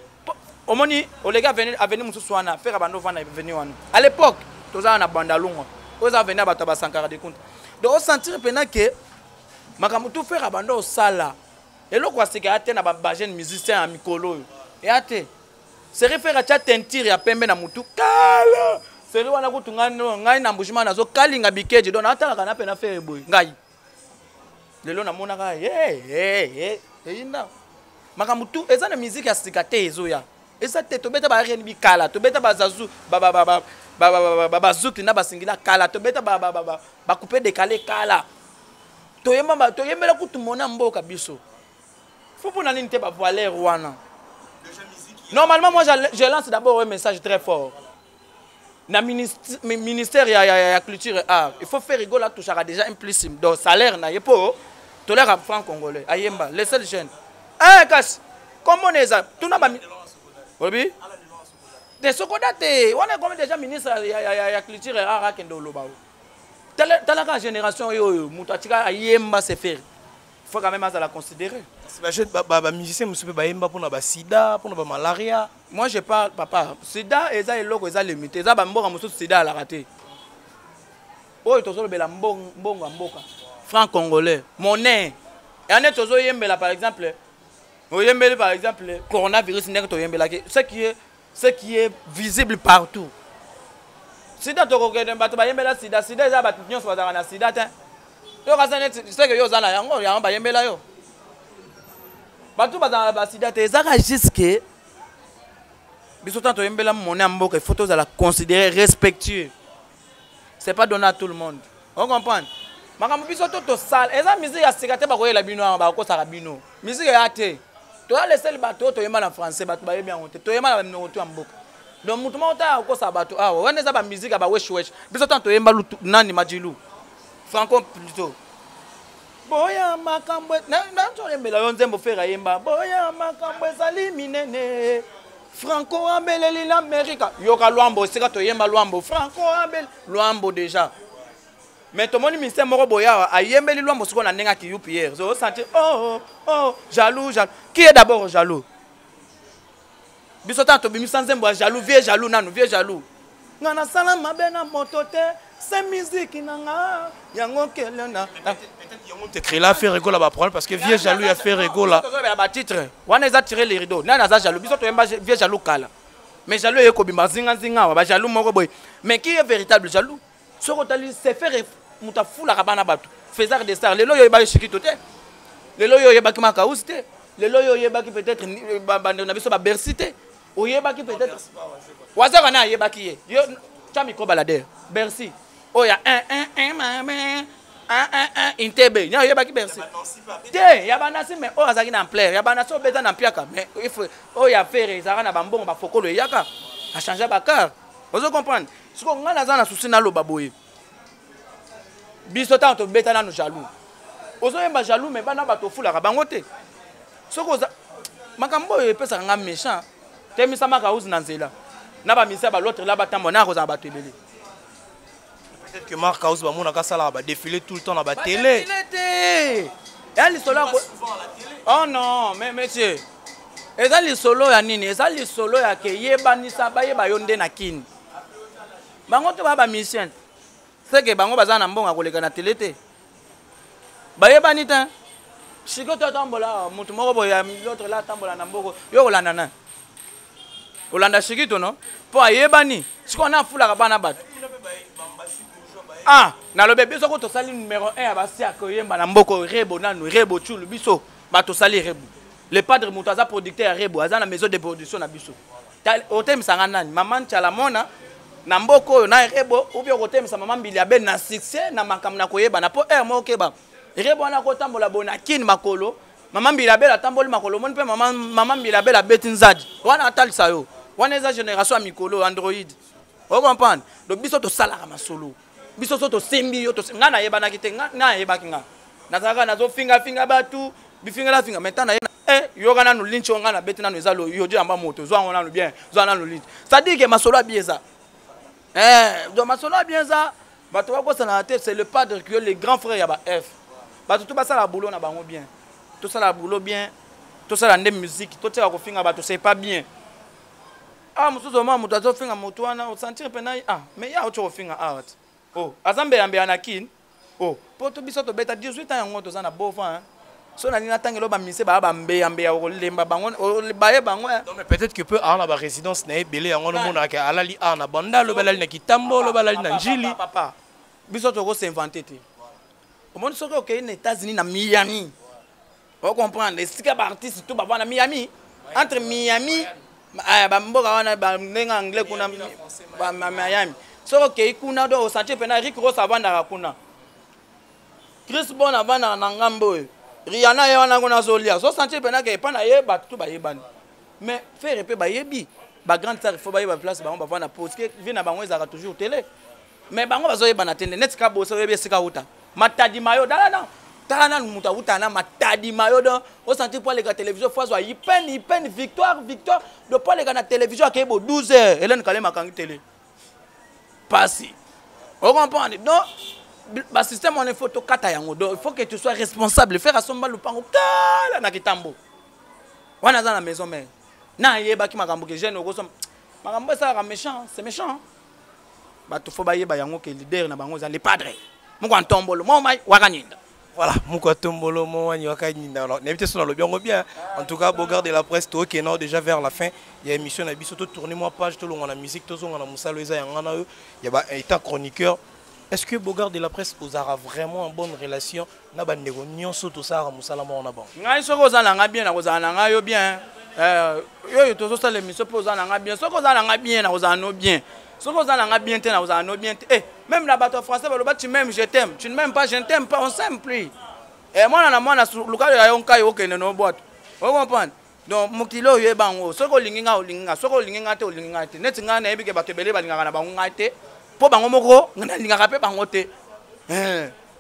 Speaker 1: Omoni oleki avenue mosusu wana, Ferre bando ovanda avenue wana. À l'époque tozala na Bandalungwa, oyo eza avenue ya bato ya basankara de kunta. Donc osentir mpena ke makambo tu Ferre bando osala, eloko ya sika ya te na bajeune musicien ya mikolo oyo eya te. Série Ferre atya teinture ya pembe na mutu kala. Série wana kutu ngai na mbujima nazokalinga bikeji, donc natalaka na mpe na Ferre boye. Ngai lelo namonaka eyinda makambo tu eza na musique ya sika te, ezoya eza te. Tobeta ba R&B kala, tobeta bazazu, bazuki na basingila kala, tobeta bacoupe décalé kala, toyembela kutu mona mboka biso. Fo mpona nini te bavaleur wana? Normalement, moi je lance d'abord un message très fort na ministère ya culture et art. Il faut faire rigoler, touchera déjà un plus donc salaire na ye po tolera franc congolais ayemba les seuls jeunes. Eh, kasi komona eza tuna ba olobi te Sokoda te wana ekomi déjà ministre ya culture et art, akende oloba o talaka génération oyo oyo moto atika ayemba se faire, faut quand même azala considérer.
Speaker 2: Bamusicien mosusu mpe bayemba mpona basida, mpona bamalaria.
Speaker 1: Moi je parle, papa, sida eza eloko eza limité, eza bamboka mosusu sida alaka te. Oyo tozolobela mbongo ya mboka, franc congolais, monnaie ya nde tozoyembela. Par exemple oyembeli, par exemple coronavirus, ndenge toyembelaki, ce qui est visible partout. Sida, tokokende bato bayembela sida. Sida eza bato nyonso bazalaka na sida te. Toyoka neti seke yo oza na yango, yango bayembela yo. Bato bazalaka na basida te. Ezaka jusque biso ntango toyembela monnaie ya mboka, il faut tozala considéré, respectueux. C'est pas donné à tout le monde, on comprendre makambo biso to tosala. Eza musique ya sika te, bakoyela bino awa, bakosaka bino musique eya te. Toya leseli bato oyo toyemba na français, bato bayebi yango te. Toyemba na baminoko to ya mboka. Donc motu moko taya kokosaka bato awa wana, eza bamusique ya baweshwesh. Biso ntango toyemba nani, Madilu, franco plutôt, boya makambo nazoyembela yo nzembo Ferre ayemba, boya makambo ezali minene, franco abeleli na Amerika. Yoka Lwambo, esika toyemba Lwambo, franco abeli Lwambo déjà. Mais tomoni ministère moko boye awa ayembeli Lwambo sikoyo na ndenge akiyu pierre so osentir oh, oh, jaloux, jaloux. Qui est d'abord jaloux? Biso ntango tobimisa nzembo ya jaloux, vieux jaloux, nanu vieux jaloux, nga nasala mabe na moto te, se miziki na nga yango kele na
Speaker 2: Yango te créela Ferre Gola baproblème, parce que vieux jaloux ya Ferre Gola.
Speaker 1: Ya batitre wana eza tirer les rideaux. Nani aza jaloux? Biso toyemba vieux jaloux kala, mais jaloux eye kobima zingazinga awa, bajaloux moko boye. Mais qui est véritable jaloux? Soki otali Ferre, moto afulaka bana bato, faiseur de star. Lelo oyo oyebaki Shikito te, lelo oyo oyebaki Makausi te, lelo oyo oyebaki peut-être bandeko na biso babercy te, oyebaki peut-être Wazaka na ayebaki ye. Yo tya micro baladeur, Bercy oyo ya 1 1 1 mame 1 1 1 intebe nya, oyebaki Bercy te ya banasi. Mais oyo azalaki na ampleur ya banasi, obeta na mpiaka. Mais oyo ya Ferre ezalaka na bambongo, bafokolo eyaka achange bakar, ozo comprendre? Sikoyo ngai naza na susi, naloba boye: biso ntango tobeta nanu jaloux, ozoyemba jaloux, mais bana bato ofulaka bango te. Soki oza makambo oyo epesaka nga méchant, temisa Makausi na nzela na bamisia balotre la batambola na kozala bato ebele.
Speaker 2: Peut-être que Marc House bamonaka asalaka badéfilé tout le temps na batélé.
Speaker 1: Te, eya lisolo. Oh non, mais monsieur, eza lisolo ya nini? Eza lisolo ya ke yebanisa, bayeba yo nde na kini. Bango to baa bamusicien, seke bango baza na mbongo ya koleka na télé te, bayebani te. Sikoyo to atambola motu moko boye, l'autre la atambola na mboko, yo kolanda na olanda Shikito no mpo ayebani. Sikoyo na afulaka bana bato. Ah, nalobi biso ko tosali numéro 1 ya basi ya koyemba na mboka Rebo. Nanu Rebo Tshulu, biso bato tosali Rebo. Le Padre, moto aza producteur ya Rebo, aza na maison de production na biso. Otemisanga nani? Mama Nchala Mona na mboka oyo na Rebo, ou bien okotemisa mama Mbili Abe na succès na makambo na koyebana? Mpo heure moko okeba Rebo wana kotambola boye na Kini, makolo mama Mbili Abel atamboli makolo, omoni mpe mama Mbili Abel abeti nzadi wana, atalisa yo wana eza génération ya mikolo Android, ocomprendre? Donc biso tosalaka masolo, biso so tosimbi yo. Ngai nayebanaki te, ngai nayebaki, ngai nazalaka nazofingafinga bato, bifingela finga. Maintenant naye yoka nanu linch oyo ngai nabeti nanu, eza yodio yamba moto, zwa yango nanu bien, zwa nanu linch. C'est-à-dire que masolo ya bien eza, donc masolo ya bien eza, bato bakosanaka te. C'est le Padre que le grand frère ya ba F. Bato to basala boulot na bango bien, tosala boulot bien, tosala nde musique, totika kofinga bato, c'est pas bien. Ah, mosusu omona moto azofinga motu wana, osentir mpena: ah, mais ya oti kofinga awa te. Oh, aza mbeyambeya na Kini. Oh, mpo to biso tobeta 18 ans yango, toza na bofa so nalingi natangela bamise baya bambeyambeya, okolemba bango, baye bango.
Speaker 2: Non, mais peut-être que peut awa na barésidence na ye ebele, yango nomonaka alali awa na Banda, alobi alali na Kitambo, alobi alali na Njili.
Speaker 1: Papa, biso tokos'inventer te. Omoni, soki okei na États-Unis, na Miami, ocomprendre esika baartiste tout bavanda, Miami, entre Miami, bamboka wana, ndenge anglais kuna, Miami, soki okei kuna, do osentir mpena Rick Ross avandaka kuna, Chris Brown avandaka na ngambo oyo, Rihanna ye wana kuna azolia, ozosentir mpena ke epa na ye bato to bayebani. Mais Ferre mpe bayebi, bagrande star faut bayeba place bango bavanda, parce que vie na bango ezalaka toujours télé. Mais bango bazoyebana te. Neti ka bosa, oyebi esika uta Matadi Mayo, dala na tala nanu moto awuta na Matadi Mayo. Donc osentir mpo aleka télévision, fo azwa ipene ipene, victoire victoire. Donc mpo aleka na télévision, akei bo 12 heures, Helene Kalema akangi télé, pasi, ocomprendre? Donc basystème wana, il faut tokata yango. Donc il faut que tu sois responsable. Ferre asomba lupango kala na Kitambo wana, aza na maison mère na ayebaki makambo ke jeune okosomba makambo esalaka méchant, c'est méchant. Bato fo bayeba yango ke leader na bango eza le Padre moko antombolo mo mai wakanyinda.
Speaker 2: Voilà, moko atombolo mo wani wakanyinda. Nayebi te so nalobi yango bien. En tout cas, Bogard de la presse, tokende déjà vers la fin ya émission na biso. Totourne mwa page, tolongwa na musique, tozonga na mosala eza ya nga na oyo ya ba état chroniqueur. Est-ce que Bogard de la presse ozalaka vraiment en bonne relation na bandeko nyonso tosalaka mosala moko na bango?
Speaker 1: Ngai, soki oza na ngai bien, nakozala na ngai yo bien. Oyo tozosala émission mpo oza na ngai bien. Soki oza na ngai bien, nakozala no bien. Soki oza na ngai bien te, nakozala no bien te. Même na bato ya français baloba: tu m'aimes, je t'aime, tu ne m'aimes pas, je ne t'aime pas, on s'aime plus. Mwana na mwana, luka ya yo nkai, okende no bwato, ocomprendre? Donc mokili oyo, oyeba yango: soki olingi ngai, olingi ngai; soki olingi ngai te, olingi ngai te. Neti ngai nayebi ke bato ebele balingaka na bango ngai te, mpo bango moko nalingaka mpe bango te.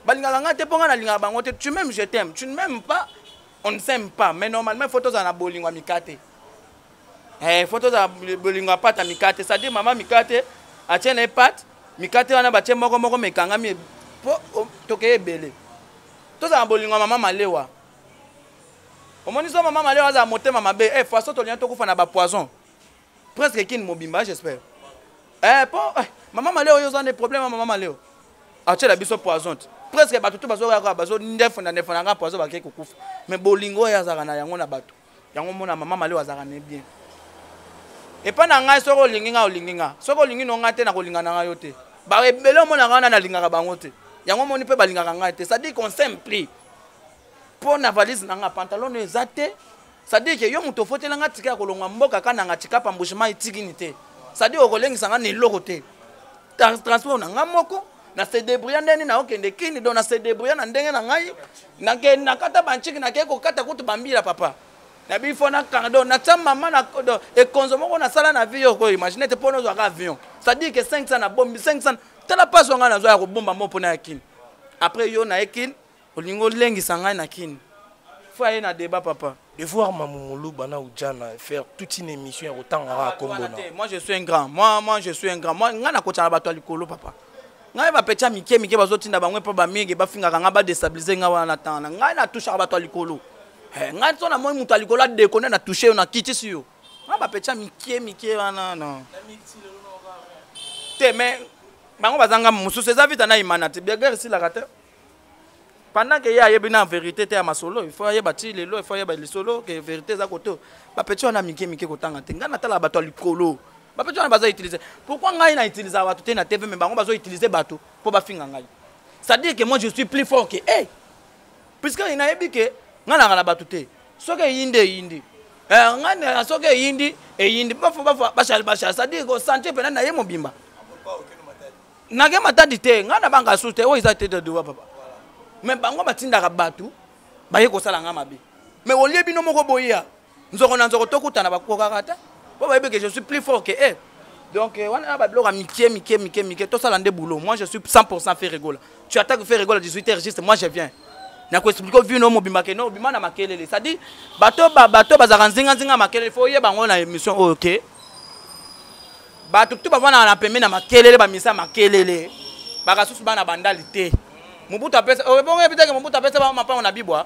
Speaker 1: Balingaka ngai te mpo ngai nalingaka bango te. Tu m'aimes, je t'aime, tu ne m'aimes pas, on ne s'aime pas. Mais normalement, il faut tozala na bolingo ya mikate. Faut tozala bolingo ya pate ya mikate, c'est-à-dire mama mikate atie na ye pate mikate wana, batie moko moko, mekangami mpo tokeye ebele. Tozala na bolingo ya mama malewa. Omoni, so mama malewa azala motema mabe, façon tolinga tokufa na bapoison presque kini mobimba, j'espère. Po mama maleo oyo oza nde problème ya mama maleo, atiela biso poison te, presque bato to bazoyaka, bazondefona ndefona nga poison, bakei kokufa. Mais bolingo oyo azalaka na yango na bato, yango mona mama maleo azalaka ne bien epa na ngai. Soki olingi ngai, olingi nga; soki olingi no ngai te, nakolinga na ngai yo te. Baebele omonaka wana, nalingaka bango te, yango omoni mpe balingaka ngai te. C'est-à-dire qu'on s'aime plus. Mpo na valise na nga, pantalon oyo eza te, c'est-à-dire ke yo moto ofotela nga tika ya kolongwa mboka ka nanga tika pambouchement etikini te, c'est-à-dire okolengisa nga na eloko te. Transport na nga moko, na se débrouiller ndenge naokende Kini. Donc na se débrouiller na ndenge na ngai, nakata banchiki, nakei kokata kutu bambila papa. Nabi fo nakanga, donc natya mama na donc ekonzo moko nasala na vie oyo imagine te mpo nozwaka avion. C'est-à-dire que 500 nabombi 500, tala mpasi ngai nazwa ya kobomba mo mpona ya Kini. Après yo na ye Kini, olingi olengisa ngai na Kini, fo aye na débat, papa.
Speaker 2: De voir Mamou Moulouba na Ujana faire toute une émission ya kotangaka kombo na.
Speaker 1: Moi je suis un grand, moi je suis un grand. Moi ngai nakotana bato ya likolo, papa. Ngai bapetya mike mike bazotinda bango mpo bamingi bafingaka ngai, badéstabiliser ngai wana. Na tanga na ngai natouchaka bato ya likolo. Ngai so namoni moto ya likolo adekone, na touche yo, nakitisi yo. Ngai bapetya mike mike wana non te, mais bango baza ngambo mosusu. Eza vita na imana te, guerre esilaka te. Pendant que ye ayebi na vérité te ya masolo, il faut ayeba ti lelo, il faut ayeba lisolo ke vérité eza kote. Bapeti wana mike mike kotanga te. Ngai natala bato ya likolo. Bapeti wana baza utiliser. Pourquoi ngai na utilisaka bato te na TV, mais bango bazo utiliser bato mpo bafinga ngai? C'est à dire que moi je suis plus fort que hey! Puisque nayebi ke ngai nanga na bato te. Soki eyindi, eyindi. Ngai soki eyindi, eyindi. Bafo bafo bashal bashal, c'est à dire kosentir mpena na ye mobimba. Nake Matadi te, ngai na banga susu te. Oyo eza te de droit, papa. Mais bango batindaka bato baye kosala ngai mabe, mais olie bino moko boya nzoko na nzoko tokutana, bakokaka te po bayebi que je suis plus fort que eux. Donc wana na babiloko ya mike mike mike mike, tosala nde boulot. Moi je suis 100 Ferre Gola. Tu attaques Ferre Gola 18 heures juste, moi je viens nakoexpliquer vino mobimba ke no obima na makelele. C'est-à-dire bato bazalaka nzinganzinga makelele, fo oyeba yango na émission oyo ke bato tu bavandaka na pembe na makelele, bamisa makelele bakasusu bana bandali te. Mobutu apesa bongo, yebi teke Mobutu apesa bango mapango na Bibwa.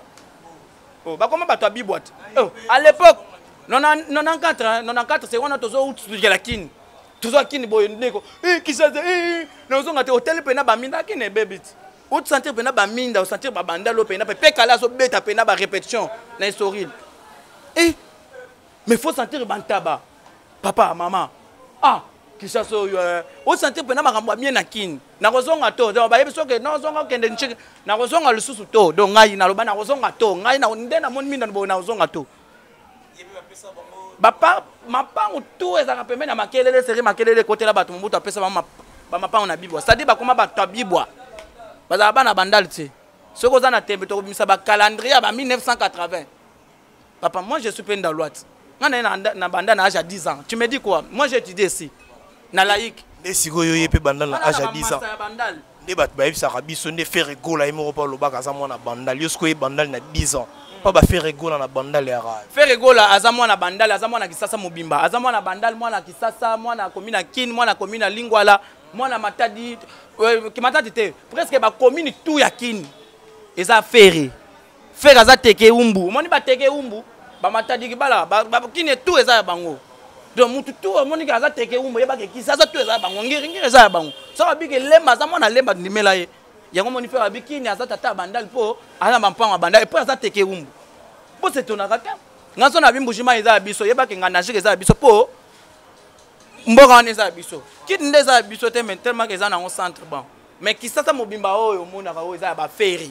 Speaker 1: Oh, bakoma bato ya Bibwa te. Oh, à l'époque 94, 94, c'est wana tozoutikela Kini, tozwa Kini boye ndeko Kisasa nazonga te. Oteli mpena baminda, Kini ebebi ti osentir mpena baminda, osentir babandalo mpena mpe kala azobeta mpena barépétition na esorile. Mais faut sentir bantaba, papa, mama. Ah, Kinshasa oyo, osentir mpena makambo ya bien na Kini. Nakozonga to, donc bayebi soki nozonga okende nciki, nakozonga lisusu to. Donc ngai naloba nakozonga to, ngai nde namoni minda boye, nakozonga to. Bapa mapangu tu ezalaka pembeni ya makelele, seri makelele ekotela bato. Mobutu apesa bango bamapangu na Bibwa, c'est-à-dire bakoma bato ya Bibwa, bazala bana Bandali te. Soki oza na tembe, tokobimisa bacalendrier ya ba 1980, papa. Moi je suis mpe ndalwati, nga na ye na banda na âge ya 10 ans. Tu me dis quoi? Moi j'ai étudié ici na laïque.
Speaker 2: Nde sikoyo ye mpe banda na âge ya 10 ans nde bato bayebisaka biso nde Ferre Gola ye moko mpo alobaka aza mwana Bandal. Yo sikoyo ye Bandal na 10 ans mpo baFerre Gola na Bandal yaka.
Speaker 1: Ferre Gola aza mwana Bandal, aza mwana Kisasa mobimba, aza mwana Bandal, mwana Kisasa, mwana akomi na Kine, mwana akomi na Lingwala, mwana Matadi, Matadi te, presque bacommune tout ya Kine eza Ferre. Ferre aza teke umbu, omoni bateke umbu bamatadi kibala bakine tout eza ya bango. Donc mutu tu omoni ke aza teke umbu, yebaka Kisasa tout eza ya bango, Ngiringiri eza ya bango. So babiki Lemba, aza mwana Lemba, ndimela ye yango. Moni Ferre abikini aza tata ya Bandali mpo aza na bampango ya Bandali, mpo aza teke umbu, mpo setonaka te. Nga so na bimbushima eza ya biso, yebaki nga najike eza ya biso, mpo mboka wana eza ya biso. Kiti nde eza ya biso te, mais tellement ke eza nango centre bon. Mais Kisasa mobimba oyo omonaka oyo eza ya baFerre.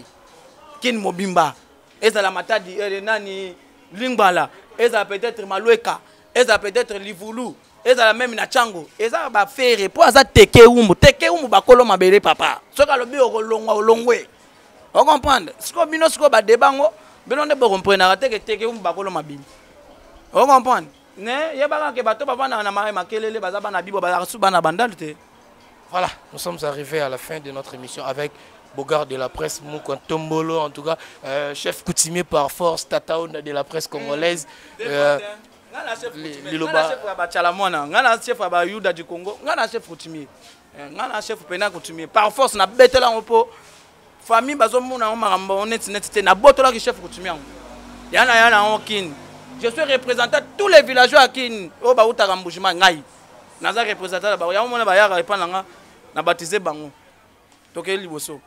Speaker 1: Kini mobimba, ezala Matadi, nani, Lingwala, ezala peut-être Malweka, ezala peut-être Livulu, ezala même na Tshangu, eza baFerre mpo aza teke umbu, teke umbu, bakolo mabele, papa. Soki alobi okolongwa, olongwe, ocomprendre? Sikoyo bino, sikoyo badeba yango, bino nde bokomprenaka teke teke umbu, bakolo mabele, ocomprendre? Ne yebaka ke bato bavandaka na makelele baza bana Bibwa, bazalaka su bana Bandal te.
Speaker 3: Voilà, nous sommes arrivés à la fin de notre émission avec Bogard de la presse, Moukou Tombolo, en tout cas, chef coutumier par force, Tata de la presse congolaise.
Speaker 1: Nga na chef ya bachala mwana, nga na chef ya bayuda du Congo, nga na chef coutumier, nga na chef pena coutumier par force. Nabetela yango mpo famille bazomona yango makambo neti neti te. Nabotolaki chef coutumier yango ya na ya na yango Kini. Je suis représentant tous les villageois ya Kini oyo bautaka Mbujima. Ngai naza représentant na bango yango mona bayaka epa na nga na baptise bango, tokei liboso.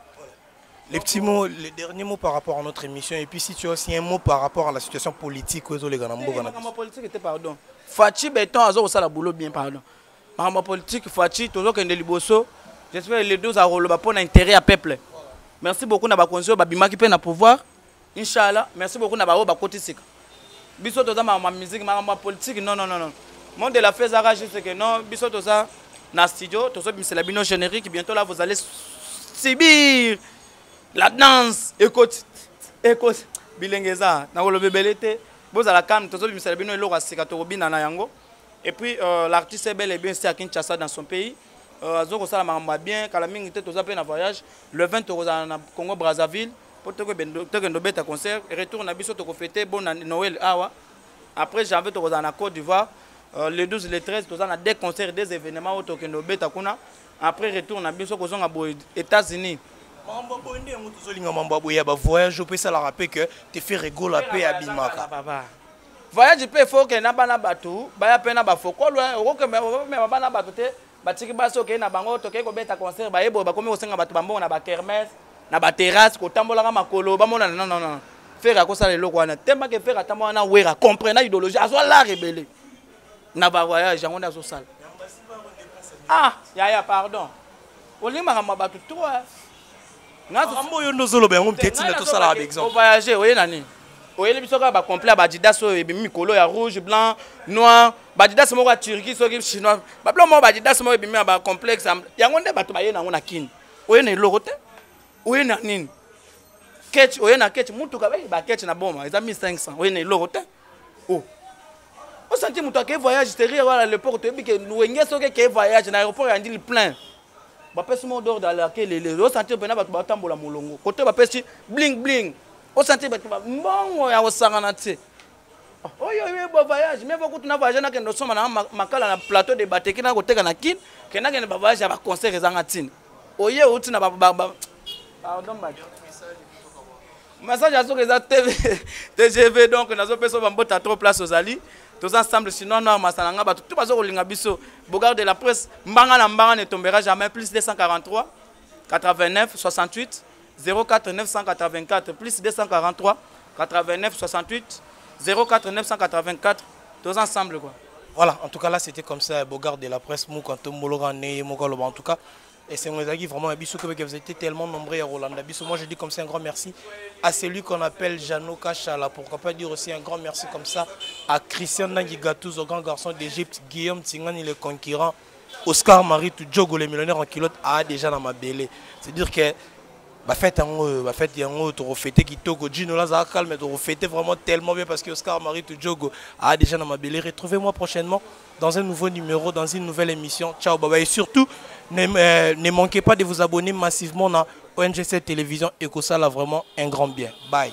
Speaker 2: Les petits mots, les derniers mots par rapport à notre émission, et puis si tu as aussi un mot par rapport à la situation politique, oyo les gars,
Speaker 1: makambo politique était, pardon. Fatshi Béton azo kosala boulot bien, pardon. Makambo politique, Fatshi tozokende liboso. J'espère les deux akoloba mpo na intérêt ya peuple. Merci beaucoup na bakonzi oyo babimaki mpe na pouvoir, inchallah. Merci beaucoup na baoyo bakoti sika. Biso toza makambo ya musique, makambo ya politique non, non, non, non. Monde de la fe ezaka juste que non, biso toza na studio, tozobimisela bino générique. Bientôt là vous allez subir la danse. Ekoti ekoti bilenge eza nakoloba ebele te. Bozala calme, tozobimisela bino eloko ya sika, tokobina na yango. Et puis l'artiste est bel et bien ici à Kinshasa, dans son pays. Azo kosala makambo ya bien. Kala mingi te, toza mpe na voyage. Le 20, tokozala na Congo Brazzaville mpo tokende obeta concert. Retour na biso, tokofete bon na Noël awa. Après janvier, tokozala na Côte d'Ivoire, le 12, le 13. Toza na deux concerts, deux événements oyo tokende obeta kuna. Après retour na biso, kozonga boye, États-Unis.
Speaker 2: Makambo boye nde yango tozolinga. Mambo ya boye ya bavoyage mpe esalaka mpe ke te Ferre Gola mpe abimaka.
Speaker 1: Papa, voyage mpe efo okende na bana bato, baya mpe na bafokolo. Okokemema bana bato te, batiki basi, okei na bango, tokei kobeta concert, baye boye, bakomi kosenga bato bambongo na bakermesse, na baterrasse, kotambolaka makolo, bamonana. Non, non, non, Ferre akosala eloko wana te. Mbake Ferre atambola na Wera, comprendre na idéologie, azwa lar ebele na bavoyage. Yango nde azosala. Ah yaya, pardon, olingi makambo ya bato trop.
Speaker 2: Makambo oyo nde ozoloba yango mpe ntina tosalaka baexemple.
Speaker 1: Voyage oye na nini? Oyeli biso kaka bacomplet ya baadidas oyo ebimi mikolo ya rouge, blanc, noir, baadidas moko ya Turquie, soki chinois, babilo moko, baadidas moko ebimi ya bacomplexe. Yango nde bato baye nango na Kini. Oye na eloko te. Oye na nini? Ketch, oye na ketch, mutuka baketch na boma eza 1500. Oye na eloko te. O osanti moto ake voyage sérieux wana. L'époque, toyebi ke Wenge soki eke voyage, na aéroport ya Ndjili plein, bapesi mot d'ordre alake lele. Osentir mpena bato batambola molongo kote, bapesi bling bling. Osentir bato mbongo ya kosangana te. Oyo oyo bo voyage mais bokutu na voyage, nakende osomba na makala na plateau de Bateki, na koteka na Kine. Kende, nakende bavoyage ya baconcert ezanga ntina. Oye outi na, pardon, bato message ya soki eza TGV. Donc nazopesa bambota trop place ozali, toza ensemble. Sinon noir masala nga, bato tout baza kolinga biso. Bogard de la presse, mbanga na mbanga ne tombera jamais. Plus 243 89 68 04 984, plus 243 89 68 04 984. Toza ensemble, quoi.
Speaker 2: Voilà, en tout cas là, c'était comme ça. Bogard de la presse, Moukanto Mologa Neye Mokaloba. En tout cas, et c'est vraiment biso que vous été tellement nombreux à Rolanda Biso. Moi, je dis comme ça un grand merci à celui qu'on appelle Jano Kachala. Pourquoi pas dire aussi un grand merci comme ça à Christian Nangui Gatouzo, grand garçon d'Égypte, Guillaume Tingani le conquérant, Oscar Marie Djogo le millionnaire en culotte a déjà dans ma belle. C'est-à-dire que bafête yango, bafête yango, torofete kitoko. Gino laza calme, torofete vraiment tellement bien parce que Oscar Marie Djogo a déjà dans ma belle. Retrouvez-moi prochainement dans un nouveau numéro, dans une nouvelle émission. Ciao, bye bye. Et surtout, ne manquez pas de vous abonner massivement dans ONG7 Télévision et que ça là vraiment un grand bien. Bye.